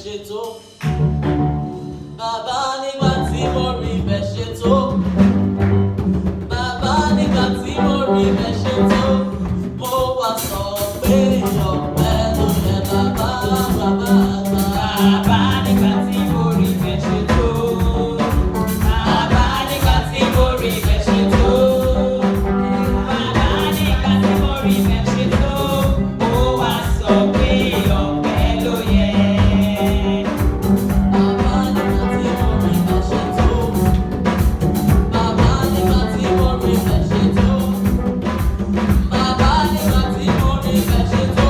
Ṣe tó. Bàbá, nígbà tí mo rí bẹ́ẹ̀ ṣe tó. Bàbá, nígbà tí mo rí bẹ́ẹ̀ ṣe tó. Mo wá sọ pé ọpẹ́ ló yẹ bàbá, bàbá àgbà. Bàbá, nígbà tí mo rí bẹ́ẹ̀ ṣe tó. Bàbá, nígbà tí mo rí bẹ́ẹ̀ ṣe tó. Bàbá, nígbà tí mo rí bẹ́ẹ̀ ṣe tó. Mo wá sọ pé ọpẹ́ ló yẹ. Bàbá, nígbà tí mo rí bẹ́ẹ̀ ṣe tó. Bàbá, nígbà tí mo rí bẹ́ẹ̀ ṣe tó. Bàbá, nígbà tí mo rí bẹ́ẹ̀ ṣe tó.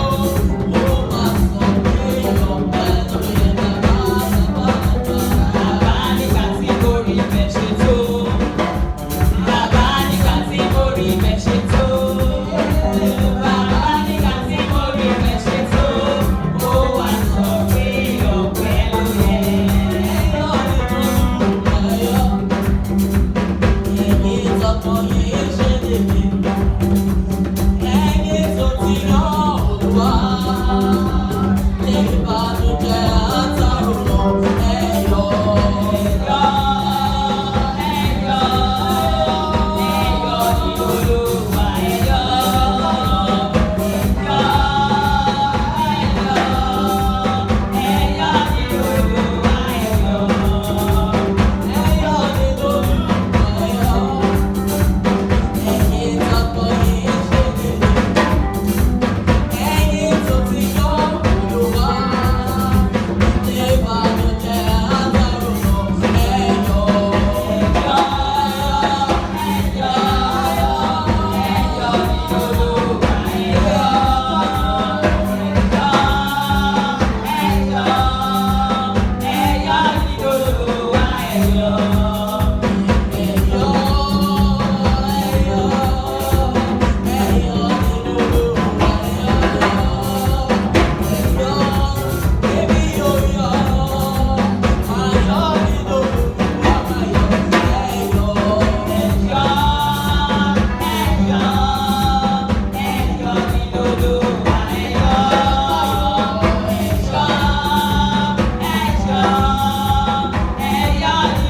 Mo wá sọ pé ọpẹ́ ló yẹ bàbá, bàbá àgbà. Bàbá, nígbà tí mo rí bẹ́ẹ̀ ṣe tó. Bàbá, nígbà tí mo rí bẹ́ẹ̀ ṣe tó. Bàbá, nígbà tí mo rí bẹ́ẹ̀ ṣe tó. Mo wá sọ pé ọpẹ́ ló yẹ. Ẹyọ nínú ẹyọ, ẹ̀yin tọkọ yìí ṣe lèmi. Ẹ̀yin tó ti rán Olúwa, ní ìbànújẹ́ àtàrò lọ, ẹyọ. Ẹyọ, ẹyọ, ẹyọ ní Olúwa, ẹyọ. Ẹyọ, ẹyọ, ẹyọ ní Olúwa, ẹyọ. Ẹyọ nínú ẹyọ, ẹ̀yin tọkọ yìí ṣe lèmi. Ẹ̀yin tó ti rán Olúwa, ní ìbànújẹ́ àtàrò lọ, ẹyọ. Ẹyọ, ẹyọ, ẹyọ ní Olúwa, ẹyọ. Ẹyọ, ẹyọ, ẹyọ ní Olúwa, ẹyọ. Ẹyọ, ẹyọ, ẹyọ nínú Olúwa, ẹyọ, ẹyọ, èmi yóò yọ̀, máa yọ̀ nínú Olúwa, máa yọ̀, ẹyọ. Ẹyọ, ẹyọ, ẹyọ ní Olúwa, ẹyọ. Ẹyọ, ẹyọ, ẹyọ ní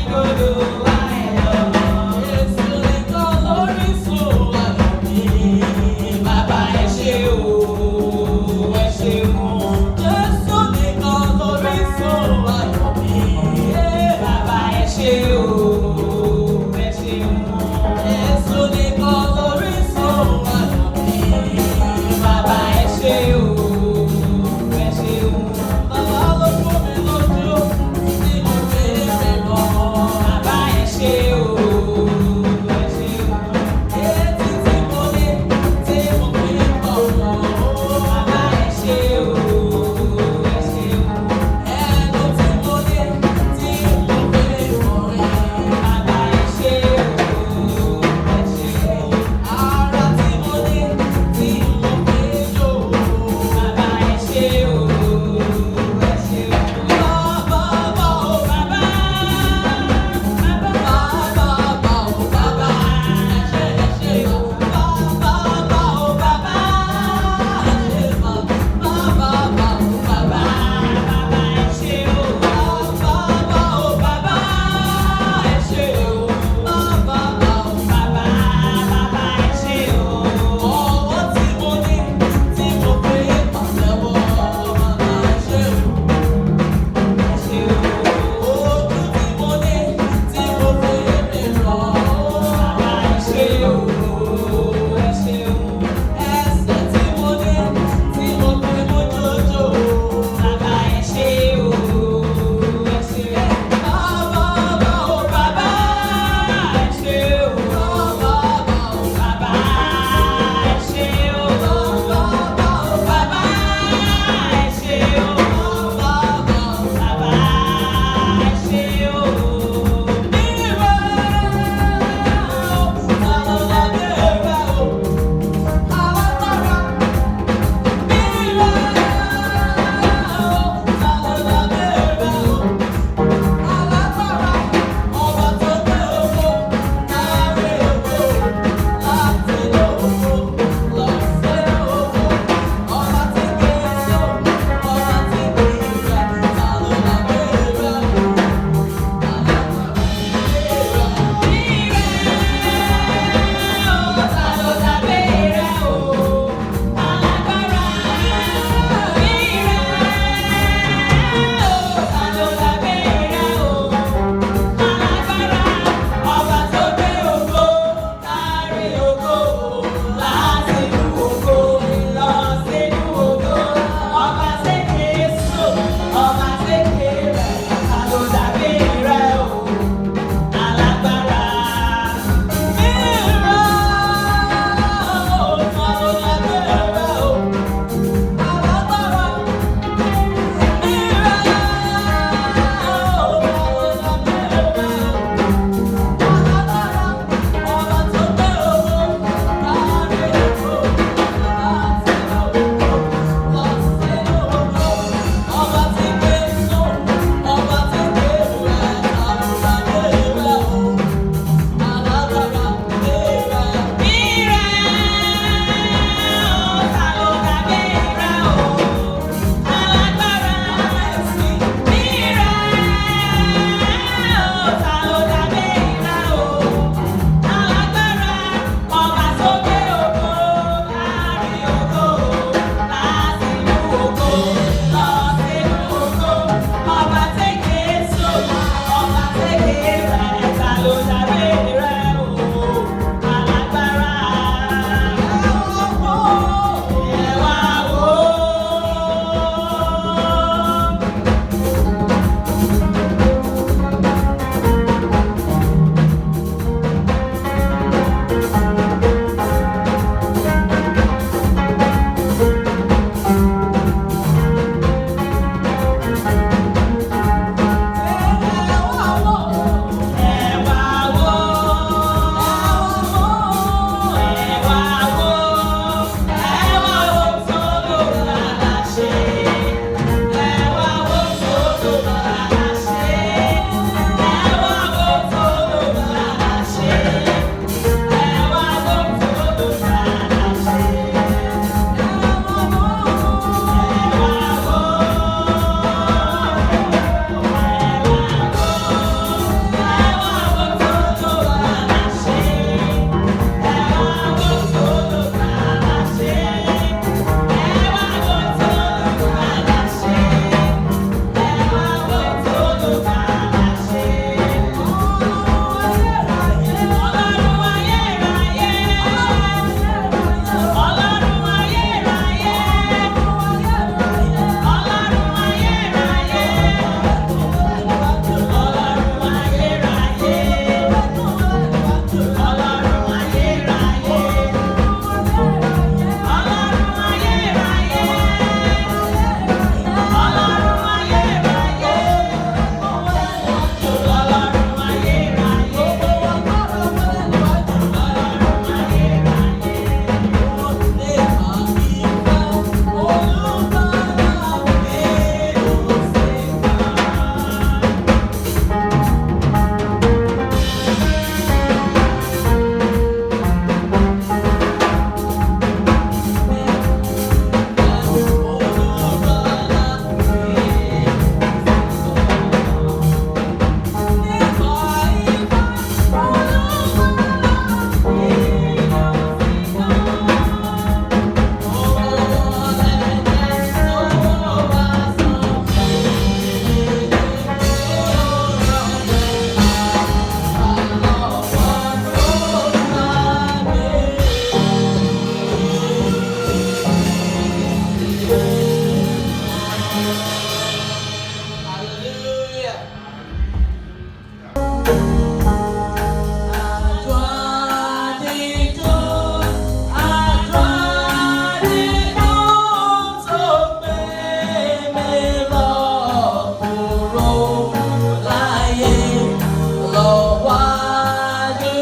Lọ́wájú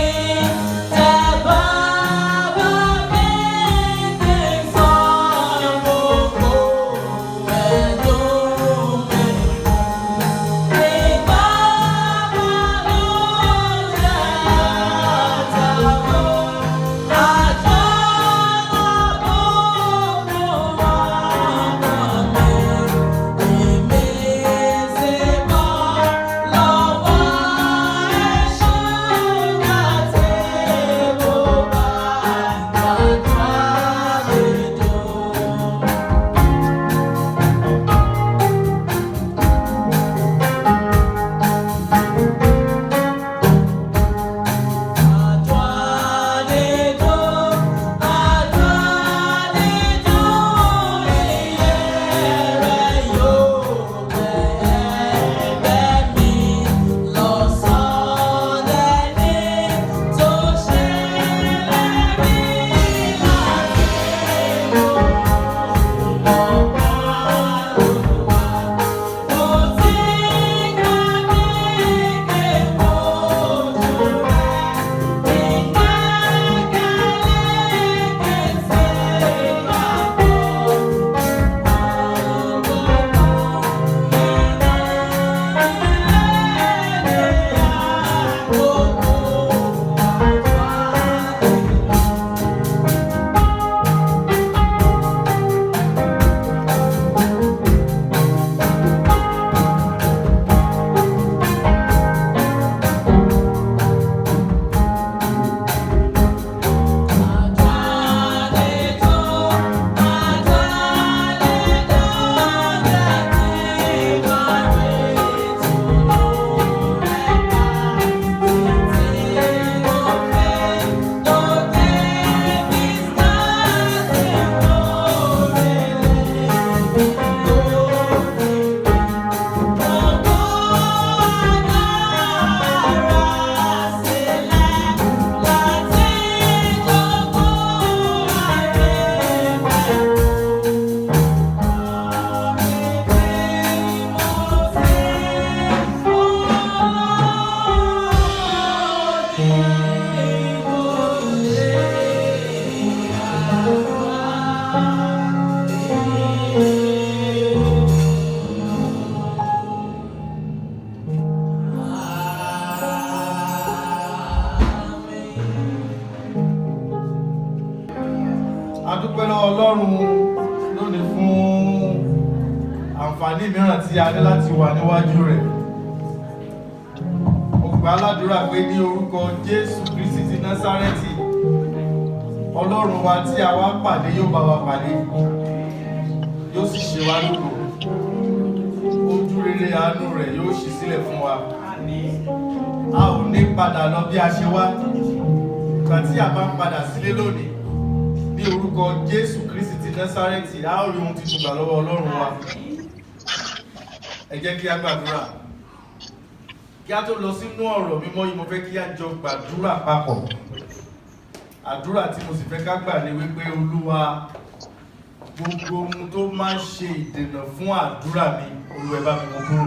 ìtẹ́ bàbá mi ti sọ gbogbo ẹ̀dùn mi. Nígbà bànújẹ́ àtàwọn àjọ̀nà gbogbo ọkàn mi. Èmi sì bọ́ lọ́wọ́ èṣù àti mo bá gbàdúrà dídùn. A dúpẹ́ lọ́wọ́ Ọlọ́run lónìí fún àǹfààní mìíràn tí a ní láti wà níwájú rẹ̀. Mo gbà á ládùúrà pé ní orúkọ Jésù Kristi ti Násárẹ́tì, Ọlọ́run wa tí a wá pàdé yóò bá wa pàdé, yóò sì ṣe wá lógo. Ojú rere àánú rẹ̀ yóò ṣí sílẹ̀ fún wa. A ò ní padà lọ bí a ṣe wá. Ìgbà tí a bá ń padà sílé lónìí, ní orúkọ Jésù Kristi ti Násárẹ́tì, a ó rí ohun tuntun gbà lọ́wọ́ Ọlọ́run wa. Ẹ jẹ́ kí a gbàdúrà. Kí a tó lọ sínú ọ̀rọ̀ mímọ́ yìí, mo fẹ́ kí a jọ gbàdúrà papọ̀. Àdúrà tí mo sì fẹ́ ká gbà ni wípé Olúwa, gbogbo ohun tó máa ń ṣe ìdènà fún àdúrà mi, Olúwa, ẹ bá mi mú kúrò.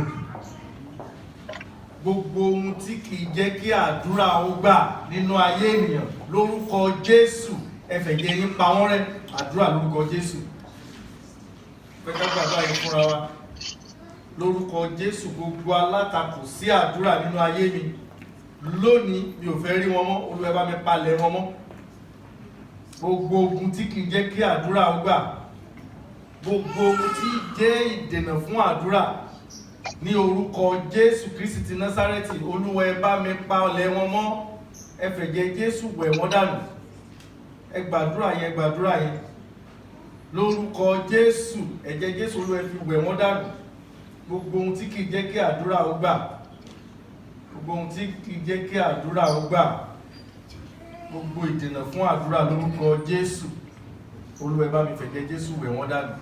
Gbogbo ohun tí kìí jẹ́ kí àdúrà ó gbà nínú ayé ènìyàn, lórúkọ Jésù, ẹ fẹ̀jẹ̀ yín pa wọ́n rẹ́. Àdúrà lórúkọ Jésù. Fẹ́ ká gbàdúrà yìí fúnra wa. Lórúkọ Jésù, gbogbo alátakò sí àdúrà nínú ayé mi lónìí, mi ò fẹ́ rí wọn mọ́. Olúwa, ẹ bá mi palẹ̀ wọn mọ́. Gbogbo ogun tí kìí jẹ́ kí àdúrà ó gbà, gbogbo ohun tí jẹ́ ìdènà fún àdúrà, ní orúkọ Jésù Kristi ti Násárẹ́tì, Olúwa, ẹ bá mi pa ọlẹ̀ wọn mọ́. Ẹ fẹ̀jẹ̀ Jésù wẹ̀ wọ́n dànù. Ẹ gbàdúrà yẹn, gbàdúrà yẹn. Lórúkọ Jésù, ẹ̀jẹ̀ Jésù, Olúwa, ẹ fi wẹ̀ wọ́n dànù. Gbogbo ohun tí kìí jẹ́ kí àdúrà ó gbà, gbogbo ohun tí kìí jẹ́ kí àdúrà ó gbà, gbogbo ìdènà fún àdúrà, lórúkọ Jésù, Olúwa, ẹ bá mi fẹ̀jẹ̀ Jésù wẹ̀ wọ́n dànù.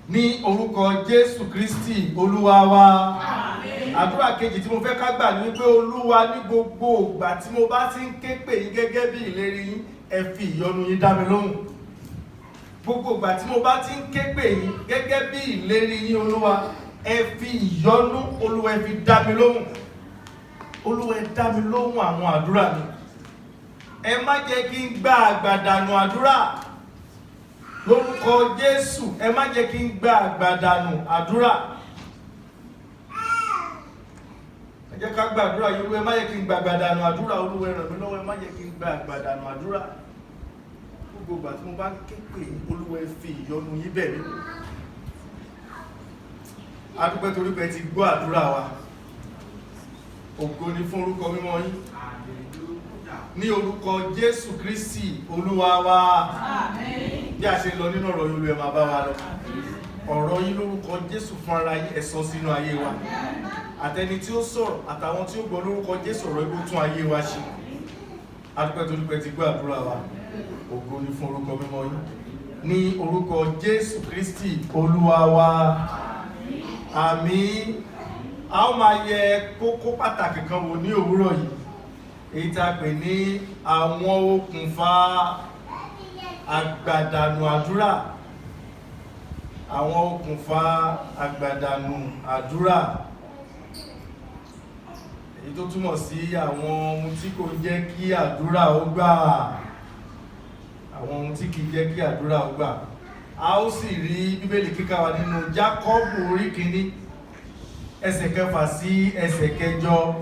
Ní orúkọ Jésù Kristi Olúwa wa. Àdúrà kejì tí mo fẹ́ ká gbà ní wípé, Olúwa, ní gbogbo ìgbà tí mo bá ti ń ké pè yín gẹ́gẹ́ bí ìlérí yín, ẹ fi ìyọ́nú yín dá mi lóhùn. Gbogbo ìgbà tí mo bá ti ń ké pè yín gẹ́gẹ́ bí ìlérí yín, Olúwa, ẹ fi ìyọ́nú, Olúwa, ẹ fi dá mi lóhùn. Olúwa, ẹ dá mi lóhùn àwọn àdúrà mi. Ẹ má jẹ́ kí n gba àgbàdànù àdúrà lórúkọ Jésù. Ẹ má jẹ́ kí n gba àgbàdànù àdúrà. Ẹ jẹ́ ká gbàdúrà yìí. Olúwa, ẹ má jẹ́ kí n gba àgbàdànù àdúrà. Olúwa, ẹ ràn mí lọ́wọ́, ẹ má jẹ́ kí n gba àgbàdànù àdúrà. Gbogbo ìgbà tí mo bá ń ké pè yín, Olúwa, ẹ fi ìyọ́nú yín bẹ̀ mí. A dúpẹ́ torí pé ẹ ti gbọ́ àdúrà wa. Ògo ni fún orúkọ mímọ́ yín, ní orúkọ Jésù Kristi Olúwa wa. Bí a ṣe lọ nínú ọ̀rọ̀ yìí, Olúwa, ẹ máa bá wa lọ. Ọ̀rọ̀ yín lórúkọ Jésù, fún ara yín, ẹ sọ sínú ayé wa, àtẹni tí ó sọ̀rọ̀ àtàwọn tí ó gbọ́. Lórúkọ Jésù, ọ̀rọ̀ yìí kó tún ayé wa ṣe. A dúpẹ́ torí pé ẹ ti gbọ́ àdúrà wa. Ògo ni fún orúkọ mímọ́ yín, ní orúkọ Jésù Kristi Olúwa wa. Àmín. A ó máa yẹ kókó pàtàkì kan wò ní òwúrọ̀ yìí, èyí tá a pè ní àwọn okùnfà àgbàdànù àdúrà. Àwọn okùnfà àgbàdànù àdúrà, èyí tó túmọ̀ sí àwọn ohun tí kò jẹ́ kí àdúrà ó gbà, àwọn ohun tí kì í jẹ́ kí àdúrà ó gbà. A ó sì rí Bíbélì kíkà wa nínú Jákọ́bù orí 1, ẹsẹ̀ 6 sí ẹsẹ̀ 8.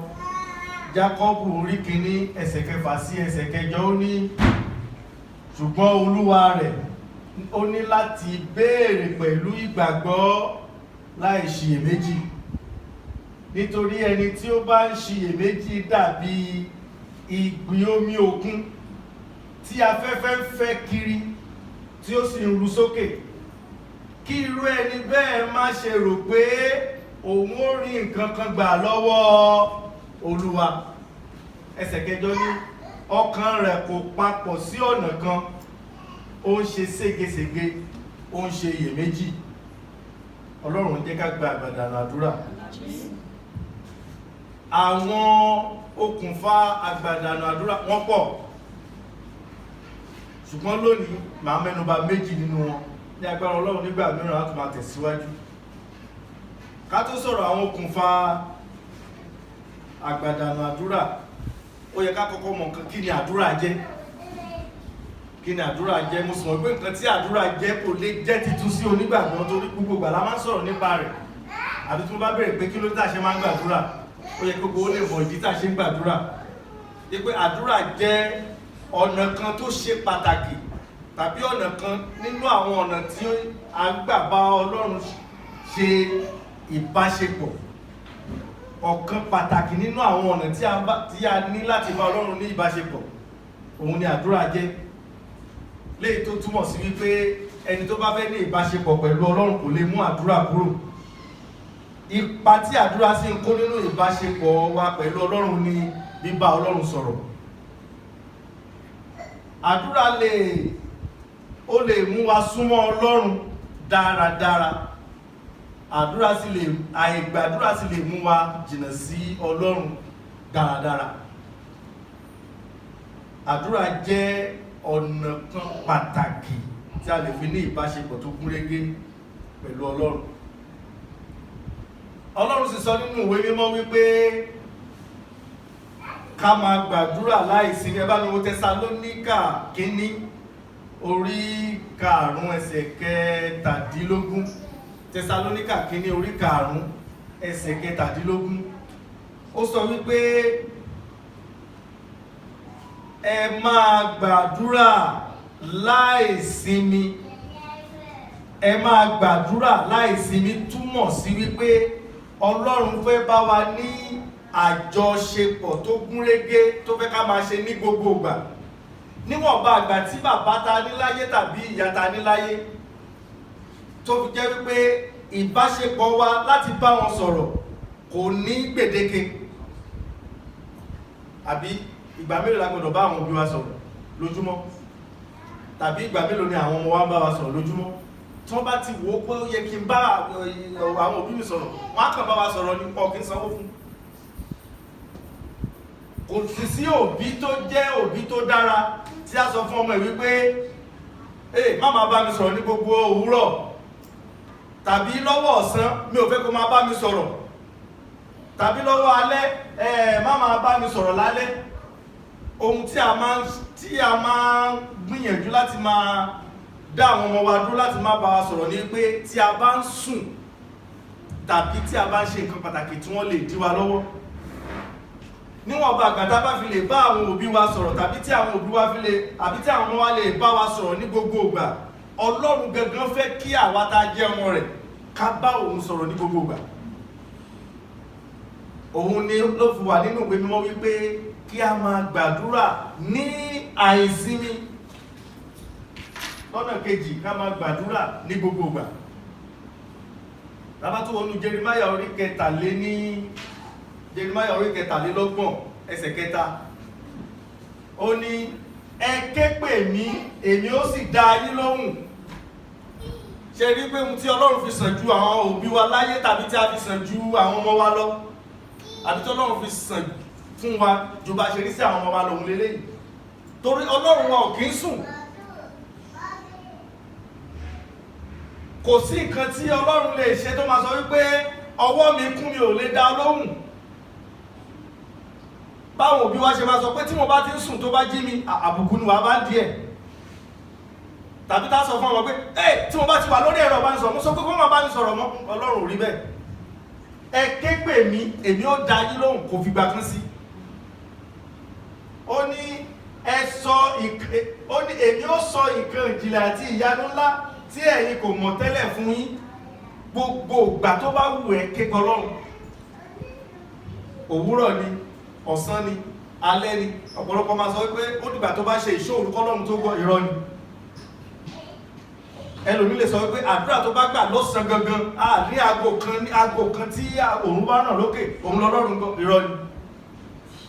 Jákọ́bù orí 1, ẹsẹ̀ 6 sí ẹsẹ̀ 8. Ó ní, "Ṣùgbọ́n olúwa rẹ̀ ó ní láti béèrè pẹ̀lú ìgbàgbọ́ láì ṣiyèméjì, nítorí ẹni tí ó bá ń ṣiyèméjì dàbí ìgbì omi òkun tí afẹ́fẹ́ ń fẹ́ kiri tí ó sì ń ru sókè. Kí irú ẹni bẹ́ẹ̀ má ṣe rò pé òun ó rí nǹkan kan gbà lọ́wọ́ Olúwa." Ẹsẹ̀ 8 ní, "Ọkàn rẹ̀ kò papọ̀ sí ọ̀nà kan, ó ń ṣe ségesège, ó ń ṣe iyèméjì." Ọlọ́run, jẹ́ ká gba àgbàdànù àdúrà. Àwọn okùnfà àgbàdànù àdúrà wọ́n pọ̀, ṣùgbọ́n lónìí, màá mẹ́nuba méjì nínú wọn. Ní agbára Ọlọ́run, nígbà mìíràn, á tún máa tẹ̀síwájú. Ká tó sọ̀rọ̀ àwọn okùnfà àgbàdànù àdúrà, ó yẹ ká kọ́kọ́ mọ̀ nǹkan, kí ni àdúrà jẹ́? Kí ni àdúrà jẹ́? Mo sọ pé nǹkan tí àdúrà jẹ́ kò lè jẹ́ titun sí onígbàgbọ́, torí gbogbo ìgbà la máa ń sọ̀rọ̀ nípa rẹ̀. Àbí tí mo bá béèrè pé kí ló dé tá a ṣe máa ń gbàdúrà, ó yẹ gbogbo ó lè mọ ìdí tá a ṣe ń gbàdúrà, pé àdúrà jẹ́ ọ̀nà kan tó ṣe pàtàkì tàbí ọ̀nà kan nínú àwọn ọ̀nà tí a gbà bá Ọlọ́run ṣe ìbáṣepọ̀. Ọ̀kan pàtàkì nínú àwọn ọ̀nà tí a ní láti bá Ọlọ́run ní ìbáṣepọ̀, òun ni àdúrà jẹ́, léyìí tó túmọ̀ sí wípé ẹni tó bá fẹ́ ní ìbáṣepọ̀ pẹ̀lú Ọlọ́run kò lè mú àdúrà kúrò. Ipa tí àdúrà sì ń kó nínú ìbáṣepọ̀ wa pẹ̀lú Ọlọ́run ni bíbá Ọlọ́run sọ̀rọ̀. Àdúrà ó lè mú wa súnmọ́ Ọlọ́run dáradára. Àdúrà sì lè àìgbàdúrà sì lè mú wa jìnnà sí Ọlọ́run dáradára. Àdúrà jẹ́ ọ̀nà kan pàtàkì tí a lè fi ní ìbáṣepọ̀ tó gúnrégé pẹ̀lú Ọlọ́run. Ọlọ́run sì sọ nínú ìwé mímọ́ wípé ká máa gbàdúrà láìsinmi. Ẹ bá mi wo Tẹsalóníkà 1, orí 5, ẹsẹ̀ 17. Tẹsalóníkà 1, orí 5, ẹsẹ̀ 17. Ó sọ wípé ẹ máa gbàdúrà láìsinmi. Ẹ máa gbàdúrà láìsinmi túmọ̀ sí wípé Ọlọ́run fẹ́ bá wa ní àjọṣepọ̀ tó gúnrégé, tó fẹ́ ká máa ṣe ní gbogbo ìgbà, níwọ̀nba àgbà tí bàbá ta ní láyé tàbí ìyá ta ní láyé, tó fi jẹ́ wípé ìbáṣepọ̀ wa láti bá wọn sọ̀rọ̀ kò ní gbèdéke. Àbí ìgbà mélòó la gbọ́dọ̀ bá àwọn òbí wa sọ̀rọ̀ lójúmọ́? Tàbí ìgbà mélòó ni àwọn ọmọ wa ń bá wa sọ̀rọ̀ lójúmọ́? Tí wọ́n bá ti wò ó pé ó yẹ kí n bá àwọn òbí mi sọ̀rọ̀, wọ́n á kàn bá wa sọ̀rọ̀ ní pọ̀ kí n sanwó fún. Kò sì sí òbí tó jẹ́ òbí tó dára tí a sọ fún ọmọ ẹ̀ wípé Ee, má máa bá mi sọ̀rọ̀ ní gbogbo òwúrọ̀ tàbí lọ́wọ́ ọ̀sán, mi ò fẹ́ kó máa bá mi sọ̀rọ̀, tàbí lọ́wọ́ alẹ́, má máa bá mi sọ̀rọ̀ lálẹ́. Ohun tí a máa ń gbìyànjú láti máa dá àwọn ọmọ wa dúró láti má bá wa sọ̀rọ̀ ní pé tí a bá ń sùn tàbí tí a bá ń ṣe nǹkan pàtàkì tí wọ́n lè dí wa lọ́wọ́. Níwọ̀n bá àgbà tá a bá fi lè bá àwọn òbí wa sọ̀rọ̀, tàbí tí àwọn òbí wa fi lè, àbí tí àwọn ọmọ wa lè bá wa sọ̀rọ̀ ní gbogbo ìgbà, Ọlọ́run gangan fẹ́ kí àwa tá a jẹ́ ọmọ rẹ̀ ká bá òun sọ̀rọ̀ ní gbogbo ìgbà. Òun ni ló fi wà nínú ìwé mímọ́ wípé kí a máa gbàdúrà ní àìsinmi. Lọ́nà kejì, ká máa gbàdúrà ní gbogbo ìgbà. Tá bá tó wọnú Jeremáyà orí 33, ẹsẹ̀ 3, ó ní, "Ẹ ké pè mí, èmi ó sì dá yín lóhùn." Ṣe rí pé ohun tí Ọlọ́run fi sàn ju àwọn òbí wa láyé, tàbí tí a fi sàn ju àwọn ọmọ wa lọ, àbí tí Ọlọ́run fi sàn fún wa ju bá ṣe rí sí àwọn ọmọ wa lòun lélẹ́yìí, torí Ọlọ́run wa ò kí ń sùn. Kò sí nǹkan tí Ọlọ́run lè ṣe tó máa sọ wípé ọwọ́ mi kún, mi ò lè dá lóhùn. Báwọn òbí wa ṣe máa sọ pé tí mo bá ti ń sùn, tó bá jí mi, àbùkù ni wàá bá ń díẹ̀, tàbí tá a sọ fún ọmọ pé ẹ tí mo bá ti wà lórí ẹ̀rọ ìbánisọ̀rọ̀, mo sọ pé kó má bá mi sọ̀rọ̀ mọ́. Ọlọ́run ò rí bẹ́ẹ̀. "Ẹ ké pè mí, èmi ó dá yín lóhùn." Kò fìgbà kan sí. Ó ní ẹ sọ ó ní, "Èmi ó sọ nǹkan ìjìnlẹ̀ àti ìyanu ńlá tí ẹ̀yin kò mọ̀ tẹ́lẹ̀ fún yín." Gbogbo ìgbà tó bá wù ẹ́, ké pe Ọlọ́run. Òwúrọ̀ ni, ọ̀sán ni, alẹ́ ni. Ọ̀pọ̀lọpọ̀ máa sọ wípé ó dìgbà tó bá ṣe ìṣòro kọ́lọ́run tó gbọ́. Irọ́ ni. Ẹlòmí lè sọ wípé àdúrà tó bá gbà lọ́sàn gangan a ní aago kan, ní aago kan tí òun bá ràn lókè, òun lọ́lọ́run gbọ́. Irọ́ ni.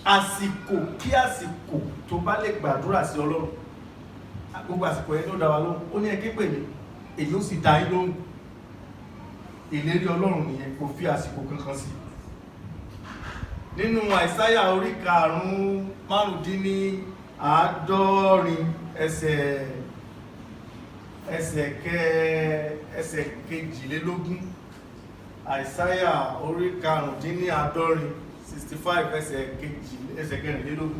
Àsìkò kí àsìkò tó bá lè gbàdúrà sí Ọlọ́run, gbogbo àsìkò yẹn ló dá wa lóhùn. Ó ní, "Ẹ ké pè mí, èyí ó sì dá yín lóhùn." Ìlérí Ọlọ́run nìyẹn, kò fi àsìkò kankan sí. Nínú Àìsáyà orí 75, ẹsẹ̀ 22. Àìsáyà orí 75, 65, ẹsẹ̀ 2, ẹsẹ̀ 24,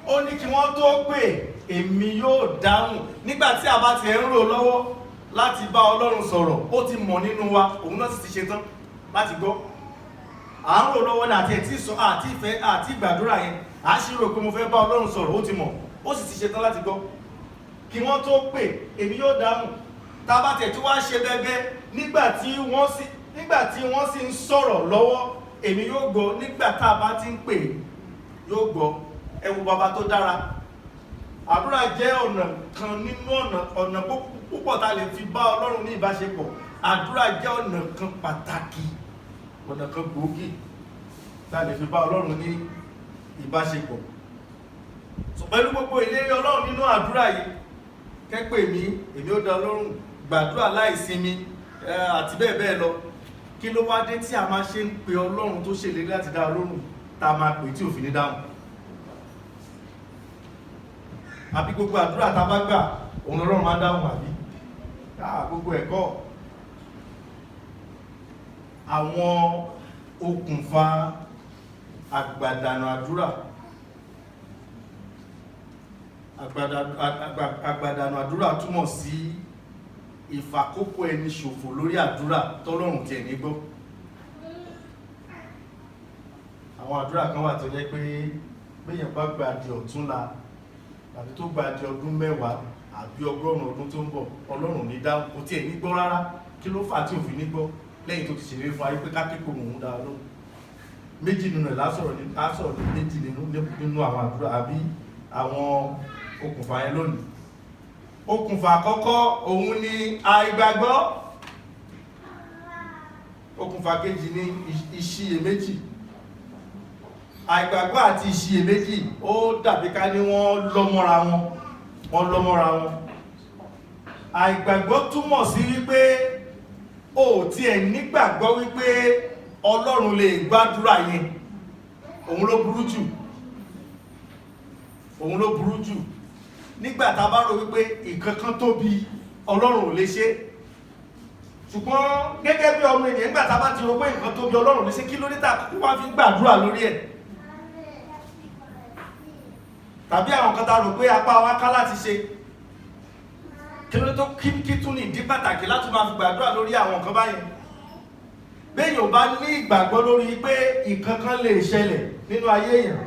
ó ní kí wọ́n tó pè, èmi yóò dáhùn. Nígbà tí a bá ti ń rò lọ́wọ́ láti bá Ọlọ́run sọ̀rọ̀, ó ti mọ̀ nínú wa, òun náà sì ti ṣetán láti gbọ́. À ń rò lọ́wọ́ ní àti ẹ̀ tí sọ àti ìfẹ́ àti ìgbàdúrà yẹn, à sì rò pé mo fẹ́ bá Ọlọ́run sọ̀rọ̀, ó ti mọ̀, ó sì ti ṣetán láti gbọ́. Kí wọ́n tó pè, èmi yóò dáhùn. Tá a bá tẹ̀ tí wá ṣe bẹ́bẹ́, nígbà tí wọ́n sì ń sọ̀rọ̀ lọ́wọ́, èmi yóò gbọ́. Nígbà tá a bá ti ń pè, yóò gbọ́. Ẹ wo bàbá tó dára. Àdúrà jẹ́ ọ̀nà kan nínú ọ̀nà púpọ̀ tá a lè fi bá Ọlọ́run ní ìbáṣepọ̀. Àdúrà jẹ́ ọ̀nà kan pàtàkì, ọ̀nà kan gbòógì tá a lè fi bá Ọlọ́run ní ìbáṣepọ̀. So, pẹ̀lú gbogbo ìlérí Ọlọ́run nínú àdúrà yìí, "Kẹ́pè mí, èmi ó dá Ọlọ́run," gbàdúrà láìsinmi, àti bẹ́ẹ̀ bẹ́ẹ̀ lọ, kí ló wá dé tí a máa ṣe ń pe Ọlọ́run tó ṣèlérí láti dá Ọlọ́run, tá a máa pè tí ò fi ní dáhùn? Àbí gbogbo àdúrà tá a bá gbà òun Ọlọ́run máa ń dáhùn? Àbí gbogbo ẹ̀kọ́ àwọn okùnfà àgbàdànù àdúrà. Àgbàdànù àdúrà túmọ̀ sí ìfàkókò ẹni ṣòfò lórí àdúrà tọ́lọ́run tiẹ̀ ní gbọ́. Àwọn àdúrà kan wà tó jẹ́ pé béèyàn bá gbà di ọ̀túnla, tàbí tó gbà di ọdún 10 àbí 100 ọdún tó ń bọ̀, Ọlọ́run ní dáhùn, kò tiẹ̀ ní gbọ́ rárá. Kí ló fà á tí ò fi ní gbọ́, lẹ́yìn tó ti ṣèlérí fún ayé pé ká kéko òun dá lóhùn? Méjì nínú ẹ̀ lásọ̀rọ̀ ní lásọ̀rọ̀ ní méjì nínú àwọn àdúrà àbí àwọn okùnfà yẹn lónìí. Okùnfà àkọ́kọ́, òun ni àìgbàgbọ́. Okùnfà kejì ni ìṣiyèméjì. Àìgbàgbọ́ àti ìṣiyèméjì, ó dàbí ká ní wọ́n lọ́mọ́ra wọn, wọ́n lọ́mọ́ra wọn. Àìgbàgbọ́ túmọ̀ sí wípé o ò tiẹ̀ nígbàgbọ́ wípé Ọlọ́run lè gbàdúrà yẹn. Òun ló burú jù, òun ló burú jù. Nígbà tá a bá rò wípé nǹkan kan tóbi, Ọlọ́run ò lè ṣe. Ṣùgbọ́n gẹ́gẹ́ bí ọmọ ènìyàn, nígbà tá a bá ti rò pé nǹkan tóbi, Ọlọ́run ò lè ṣe, kí ló dé tá a kúkú wá fi ń gbàdúrà lórí ẹ̀? Tàbí àwọn kan tá a rò pé apá wa ká láti ṣe, kí ló tó kí tún ní ìdí pàtàkì láti máa fi gbàdúrà lórí àwọn nǹkan báyẹn? Béèyàn ò bá ní ìgbàgbọ́ lórí pé nǹkan kan lè ṣẹlẹ̀ nínú ayé èèyàn,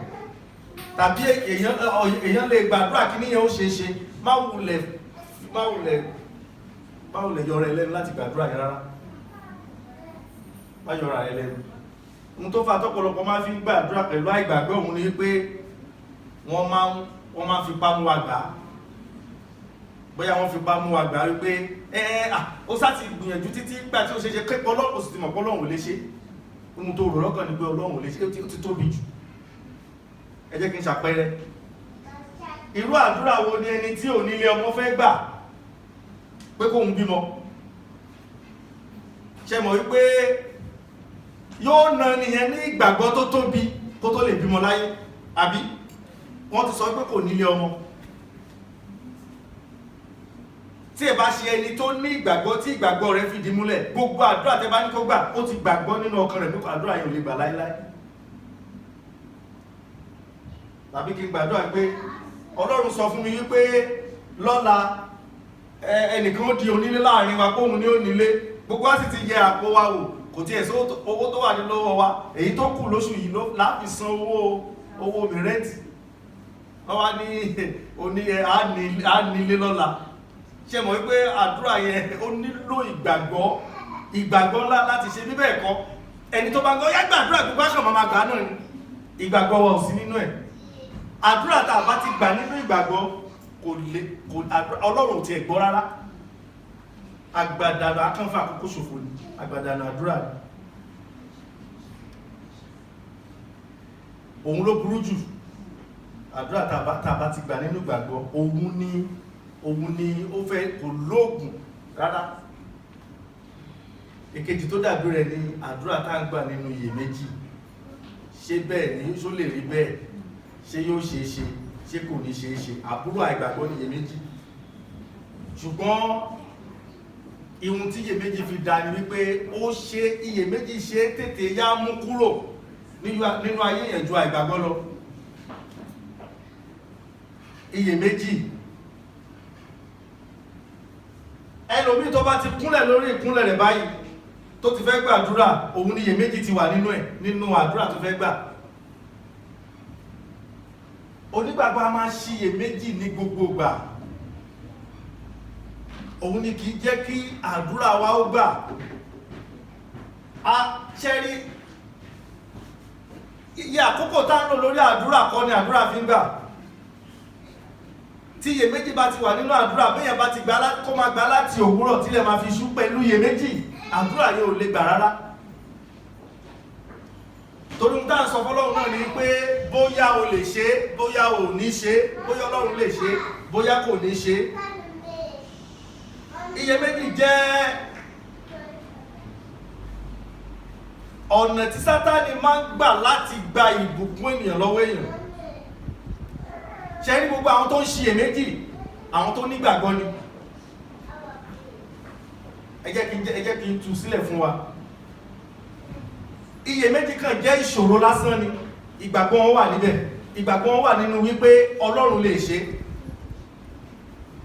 tàbí èèyàn lè gbàdúrà kí níyẹn ó ṣe é ṣe, má wulẹ̀ yọra ẹ lẹ́nu láti gbàdúrà yẹn rárá. Má yọra ẹ lẹ́nu. Ohun tó fa tọ́pọ̀lọpọ̀ máa fi ń gbàdúrà pẹ̀lú àìgbàgbọ́ òun ni pé wọ́n máa fipá mú wa gbà á. Bóyá wọ́n fipá mú wa gbà á wípé ẹ ẹ à ó sá ti gbìyànjú títí gbà tí ó ṣe ṣe pé Ọlọ́run kò sì ti mọ̀ pé Ọlọ́run ò lè ṣe. Ohun tó rò lọ́kàn ni pé Ọlọ́run ò lè ṣe, ó ti tóbi jù. Ẹ jẹ́ kí n ṣàpẹẹrẹ. Irú àdúrà wo ni ẹni tí ò nílé ọmọ fẹ́ gbà pé kóun bímọ? Ṣe mọ̀ wípé yóò na nìyẹn ní ìgbàgbọ́ tó tóbi kó tó lè bímọ láyé, àbí? Wọ́n ti sọ pé kò nílé ọmọ. Tí ẹ bá ṣe ẹni tó ní ìgbàgbọ́, tí ìgbàgbọ́ rẹ̀ fìdí múlẹ̀, gbogbo àdúrà tẹ́ bá ní kó gbà, ó ti gbàgbọ́ nínú ọkàn rẹ̀ pé àdúrà yẹn ò lè gbà láéláé. Tàbí kí n gbàdúrà pé Ọlọ́run sọ fún mi wípé lọ́la ẹnìkan ó di onílé láàrin wa, kóhun ní onílé. Gbogbo wa sì ti yẹ àpò wa wò, kò tiẹ̀ sí owó tó wà ní lọ́wọ́ wa. Èyí tó kù lóṣù yìí ló láfi san owó mi, rent. Wọ́n wá ní oní ẹ á nílé lọ́la. Ṣe mọ̀ wípé àdúrà yẹn, ó nílò ìgbàgbọ́ ńlá láti ṣe? Bí bẹ́ẹ̀ kọ́, ẹni tó bá ń gbọ́ yá gbàdúrà, gbogbo àṣọ máa gbà náà ni. Ìgbàgbọ́ wa ò sí nínú ẹ̀. Àdúrà tá a bá ti gbà nínú ìgbàgbọ́, kò lè kò Ọlọ́run ò tiẹ̀ gbọ́ rárá. Àgbàdànù akánfà àkókò ṣòfò ni, àgbàdànù àdúrà ni. Òun ló burú jù. Àdúrà tá a bá ti gbà nínú ìgbàgbọ́, òun ni ó fẹ́ kò lóògùn rárá. Èkejì tó dàbí rẹ̀ ni àdúrà tá a ń gbà nínú iyèméjì. Ṣé bẹ́ẹ̀ ni? Ṣó lè rí bẹ́ẹ̀? Ṣé yóò ṣeé ṣe? Ṣé kò ní ṣeé ṣe? Àbúrò àìgbàgbọ́ ní iyèméjì. Ṣùgbọ́n ihun tí iyèméjì fi dá ni wípé ó ṣe iyèméjì ṣe tètè yá mú kúrò nínú ayé yẹn ju àìgbàgbọ́ lọ. Iyèméjì, ẹlòmíì tó bá ti kúnlẹ̀ lórí ìkúnlẹ̀ rẹ̀ báyìí tó ti fẹ́ gbàdúrà, òun ni iyèméjì ti wà nínú ẹ̀, nínú àdúrà tó fẹ́ gbà. Onígbàgbọ́ a máa ṣiyèméjì ní gbogbo ìgbà. Òun ni kìí jẹ́ kí àdúrà wa ó gbà. A ṣẹ́rí iye àkókò tá ń lò lórí àdúrà kọ́ ni àdúrà fi ń gbà. Tí iyèméjì bá ti wà nínú àdúrà, béèyàn bá ti gbà, kó máa gbà láti òwúrọ̀ tílẹ̀ máa fi ṣú pẹ̀lú iyèméjì, àdúrà yẹn ò lè gbà rárá. Torí ohun tá à ń sọ fọ́lọ́run náà ni pé bóyá o lè ṣe, bóyá o ò ní ṣe, bóyá Ọlọ́run lè ṣe, bóyá kò ní ṣe. Iyèméjì jẹ́ ọ̀nà tí Sátánì máa ń gbà láti gba ìbùkún ènìyàn lọ́wọ́ èèyàn. Ṣe ní gbogbo àwọn tó ń ṣiyèméjì, àwọn tó nígbàgbọ́ ni. Ẹ jẹ́ kí n tú sílẹ̀ fún wa. Iyèméjì kan jẹ́ ìṣòro lásán ni. Ìgbàgbọ́ wọn wà níbẹ̀. Ìgbàgbọ́ wọn wà nínú wípé Ọlọ́run lè ṣe.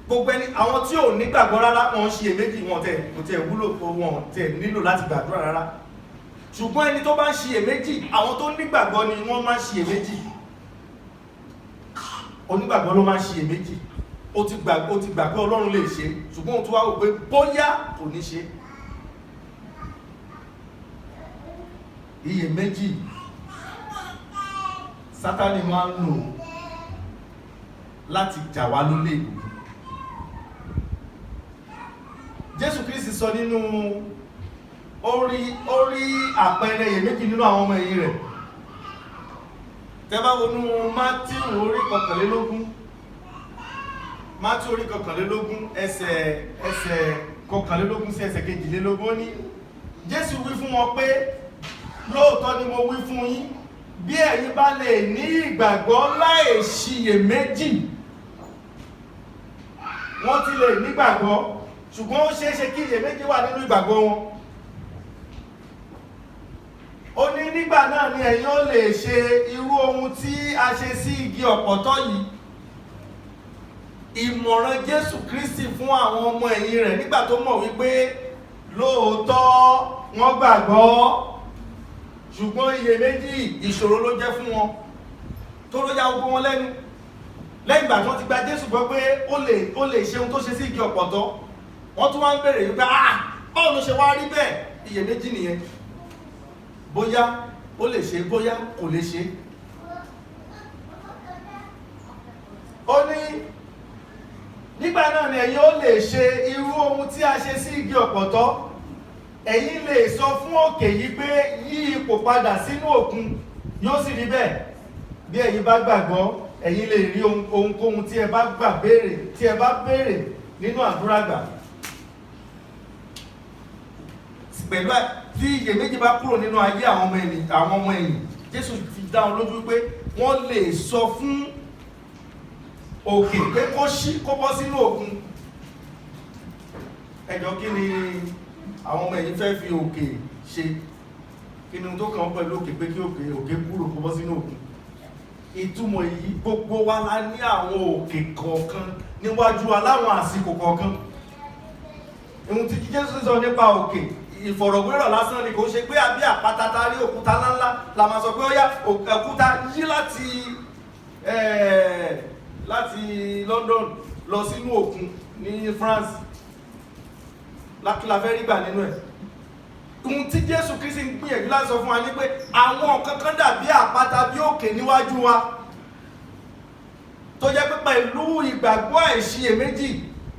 Gbogbo ẹni, àwọn tí ò nígbàgbọ́ rárá, wọn ń ṣiyèméjì, wọn tẹ kò tẹ wúlò, wọn tẹ nílò láti gbàdúrà rárá. Ṣùgbọ́n ẹni tó bá ń ṣiyèméjì, àwọn tó nígbàgbọ́ ni wọ́n máa ń ṣiyèméjì. Onígbàgbọ́ ló máa ń ṣiyèméjì. Ó ti gbà pé Ọlọ́run lè ṣe, ṣùgbọ́n ó tún wá wò pé bóyá kò ní ṣe. Iyèméjì, Sátánì máa ń lò láti jà wá lólè ìbùkún. Jésù Kristi sọ nínú ó rí àpẹẹrẹ iyèméjì nínú àwọn ọmọ ẹ̀yìn rẹ̀. Tẹ́ bá wọnú Mátíù orí 21, Mátíù orí 21, ẹsẹ̀ 21 sí ẹsẹ̀ 22, ó ní Jésù wí fún wọn pé, "Lóòótọ́ ni mo wí fún yín, bí ẹ̀yin bá lè ní ìgbàgbọ́ láì ṣiyèméjì." Wọ́n ti lè nígbàgbọ́, ṣùgbọ́n ó ṣeé ṣe kí iyèméjì wà nínú ìgbàgbọ́ wọn. Ó ní nígbà náà ni ẹ̀yin ó lè ṣe irú ohun tí a ṣe sí igi ọ̀pọ̀tọ́ yìí. Ìmọ̀ràn Jésù Kristi fún àwọn ọmọ ẹ̀yìn rẹ̀ nígbà tó mọ̀ wípé lóòótọ́ wọ́n gbàgbọ́, ṣùgbọ́n iyèméjì ìṣòro ló jẹ́ fún wọn, tó ló ya ogun wọn lẹ́nu. Lẹ́yìn ìgbà tí wọ́n ti gba Jésù gbọ́ pé ó lè ṣe ohun tó ṣe sí igi ọ̀pọ̀tọ́, wọ́n tún wá ń béèrè wípé, "Ah, báwo ló ṣe wá rí bẹ́ẹ̀?" Iyèméjì nìyẹn, bóyá ó lè ṣe, bóyá kò lè ṣe. Ó ní nígbà náà ni ẹ̀yin ó lè ṣe irú ohun tí a ṣe sí igi ọ̀pọ̀tọ́. Ẹ̀yin lè sọ fún òkè yìí pé, 'Yí ipò padà sínú òkun,' yóò sì rí bẹ́ẹ̀. Bí ẹ̀yin bá gbàgbọ́, ẹ̀yin lè rí ohunkóhun tí ẹ bá gbà béèrè, tí ẹ bá béèrè nínú àdúrà gbà. Pẹ̀lú tí iyèméjì bá kúrò nínú ayé àwọn ọmọ ẹ̀yìn, Jésù fi dá wọn lójú pé wọ́n lè sọ fún òkè pé kó ṣí, kó bọ́ sínú òkun. Ẹjọ́, kí ni àwọn ọmọ ẹ̀yìn fẹ́ fi òkè ṣe? Kí ni ohun tó kàn wọ́n pẹ̀lú òkè, pé kí òkè kúrò, kó bọ́ sínú òkun? Ìtumọ̀ èyí, gbogbo wa la ní àwọn òkè kọ̀ọ̀kan níwájú wa láwọn àsìkò kọ̀ọ̀kan. Ohun tí Jésù sọ nípa òkè, ìfọ̀rọ̀wérọ̀ lásán ni. Kò ṣe pé àbí àpáta tá a rí, òkúta ńláńlá la máa sọ pé ó yá, òkúta, yí láti London lọ sínú òkun ní France. Kí la fẹ́ rí gbà nínú ẹ̀? Ohun tí Jésù Kristi ń gbìyànjú láti sọ fún wa ní pé àwọn nǹkan kan dàbí àpáta, bí òkè níwájú wa, tó jẹ́ pé pẹ̀lú ìgbàgbọ́ àìṣiyèméjì,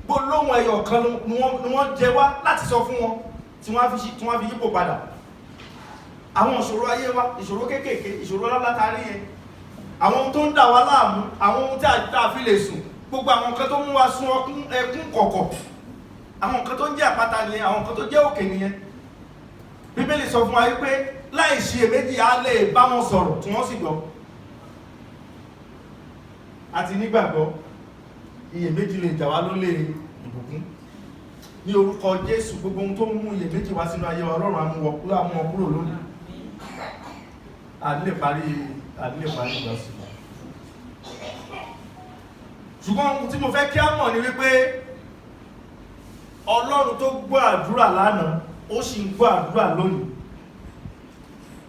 gbólóhùn ẹyọ kan ni wọ́n jẹ wá láti sọ fún wọn tí wọ́n á fi yípo padà. Àwọn ìṣòro ayé wa, ìṣòro kéékèèké, ìṣòro ńlá tá a rí yẹn, àwọn ohun tó ń dà wá láàmú, àwọn ohun tí a fi lè sùn, gbogbo àwọn nǹkan tó mú wa sun ẹkún kọ̀kọ̀, àwọn nǹkan tó ń jẹ́ àpáta nìyẹn, àwọn nǹkan tó jẹ́ òkè nìyẹn. Bíbélì sọ fún wa wípé láì ṣiyèméjì, á lè bá wọn sọ̀rọ̀ tí wọ́n sì gbọ́. Àti nígbàgbọ́, iyèméjì lè jà wá lólè ìbùkún. Ní orúkọ Jésù, gbogbo ohun tó ń mú iyèméjì wá sínú ayé wa, Ọlọ́run á mú wọn kúrò lónìí. À ní lè parí ìgbàsùn, ṣùgbọ́n ohun tí mo fẹ́ kí á mọ̀ ni wípé Ọlọ́run tó gbọ́ àdúrà lánàá, ó sì ń gbọ́ àdúrà lónìí.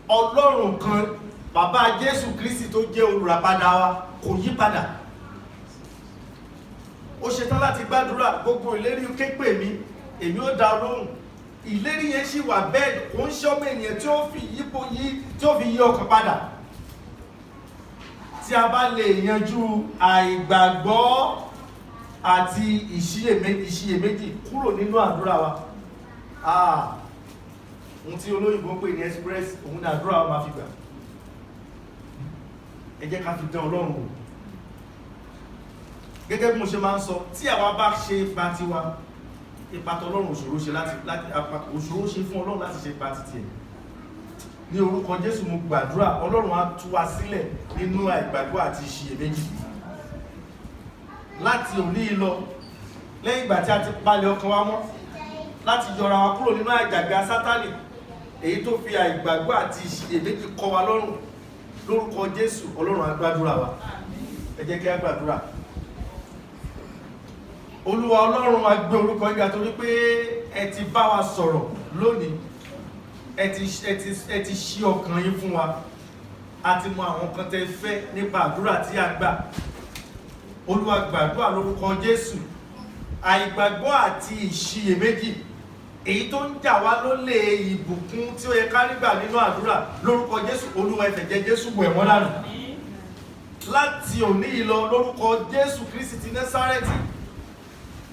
Ọlọ́run kan, bàbá Jésù Kristi tó jẹ́ olùràpadà wa, kò yí padà. Ó ṣetán láti gbàdúrà. Gbogbo ìlérí "Ké pè mí, èmi ó dá ọ lóhùn", ìlérí yẹn sì wà bẹ́ẹ̀. Kò ń ṣọ́mọ ènìyàn tí ó fi yípo yí, tí ó fi yí ọkàn padà. Tí a bá lè yanjú àìgbàgbọ́ àti ìṣiyèméjì kúrò nínú àdúrà wa, ah, ohun tí olóyìnbó ń pè ní express, òun ní àdúrà wa máa fi gbà. Ẹ jẹ́ ká fi dán Ọlọ́run wò. Gẹ́gẹ́ bí mo ṣe máa ń sọ, tí àwa bá ṣe ipa tiwa, ipa tọlọ́run òṣòro ṣe láti láti òṣòro ṣe fún Ọlọ́run láti ṣe ipa titi ẹ̀. Ní orúkọ Jésù, mo gbàdúrà, Ọlọ́run á tú wa sílẹ̀ nínú àìgbàgbọ́ àti ìṣiyèméjì láti òní lọ. Lẹ́yìn ìgbà tí a ti palẹ̀ ọkàn wa mọ́ láti yọra wa kúrò nínú àjàgà Sátánì, èyí tó fi àìgbàgbọ́ àti ìṣiyèméjì kọ́ wa lọ́rùn, lórúkọ Jésù, Ọlọ́run á gbàdúrà wa. Ẹ jẹ́ kí á gbàdúrà. Olúwa Ọlọ́run, a gbé orúkọ yín ga torí pé ẹ ti bá wa sọ̀rọ̀ lónìí. Ẹ ti ṣí ọkàn yín fún wa. A ti mọ àwọn kan tẹ́ fẹ́ nípa àdúrà tí a gbà. Olúwa, gbàdúrà lórúkọ Jésù, àìgbàgbọ́ àti ìṣiyèméjì èyí tó ń jà wá lólè ìbùkún tí ó yẹ ká nígbà nínú àdúrà, lórúkọ Jésù, Olúwa, ẹ fẹ̀jẹ̀ Jésù wẹ̀ wọ́n dànù láti òní yìí lọ. Lórúkọ Jésù Kristi ti Násárẹ́tì,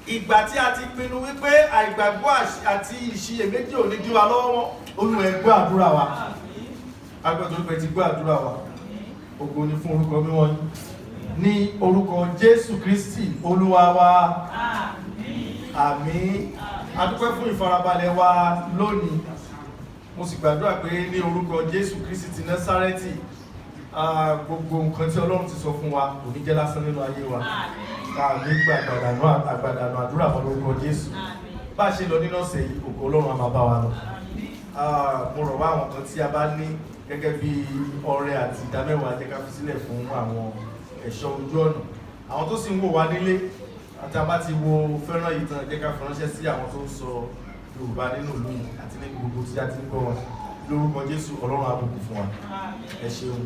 ìgbà tí a ti pinnu wípé àìgbàgbọ́ àti ìṣiyèméjì ò ní dí wa lọ́wọ́ mọ́, Olúwa, ẹ gbọ́ àdúrà wa. Agbẹ́tò olùpẹ̀ ti gbọ́ àdúrà wa. Ògo ni fún orúkọ mímọ́ yín. Ní orúkọ Jésù Kristi Olúwa wa, àmín. A dúpẹ́ fún ìfarabalẹ̀ wa lónìí. Mo sì gbàdúrà pé ní orúkọ Jésù Kristi ti Násárẹ́tì, gbogbo nǹkan tí Ọlọ́run ti sọ fún wa kò ní jẹ́ lásán nínú ayé wa. Àmín. Nígbà àgbàdànù àdúrà fún lórúkọ Jésù. Bá a ṣe lọ nínú ọ̀sẹ̀ yìí, ògo Ọlọ́run á máa bá wa lọ. Mo rọ̀ wá, àwọn kan tí a bá ní gẹ́gẹ́ bí ọrẹ àti ìdámẹ́wàá, jẹ́ ká fi sílẹ̀ fún àwọn ẹ̀ṣọ́ ojú ọ̀nà. Àwọn tó sì ń wò wá nílé, àti a bá ti wo fẹ́ràn yìí tán, jẹ́ ká fi ránṣẹ́ sí àwọn tó ń sọ Yorùbá nínú ìlú yìí àti níbi gbogbo tí a ti ń gbọ́ wa. Lórúkọ Jésù, Ọlọ́run á bùkún fún wa. Ẹ ṣeun.